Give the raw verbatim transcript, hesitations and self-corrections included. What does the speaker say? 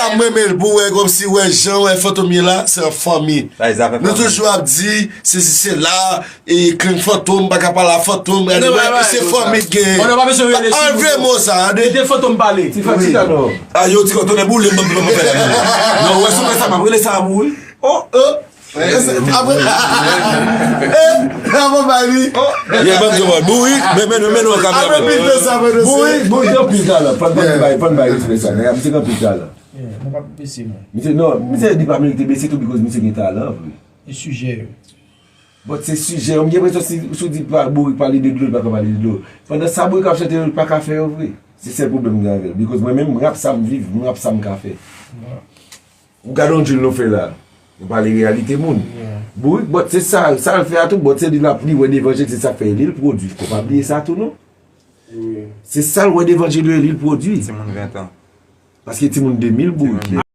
sa m renmen l pou wè, kòmsi wè jan wè Fantom ye la, se an fanmi. Nou toujou ap di sesi sela, e Kren Fantom pa ka pale a Fantom, gade wè se fanmi k genyen. Anlve mo sa, tande. Kite Fantom pale. Ti Fantom. A yo ti kòtone boule m ban ban fè la. Non, wè sou fè sa m ap rele sa a pou wi. Oh, oh. Apre, eh, apre bay li. Ye ban m jòbòl. Bourik, men men men nou an kamera. Apre pil de sa, apre de sa. Bourik, Bourik gen pil talan. Fòn fòn bay, fòn bay respè sa. Nèg ap di gen pil talan. Mwen pa bese mwen. Misye non, misye di pa merite bese tou because misye gen talan vre. E sijè yo. But se sijè yo, m gen enpresyon si, si w di pa Bourik pale de dlo, li pa ka pale de dlo. Pandan sa Bourik ap chante yo, li pa ka fè yo vre. Se sèl pwoblèm m gen avè l. Because mwen menm, m rap sa m viv, m rap sa m ka fè. Ou gade yon drill nou fè la. Nou pale reyalite moun. Bourik, but se sa, sa l fè a tou, but se li l ap li wè devan je l, se sa k fè li l pwodui. Fò pa bliye sa tou non. Se sa l wè devan je l, li l pwodui. Timoun ven tan. Paske timoun de mil Bourik ye.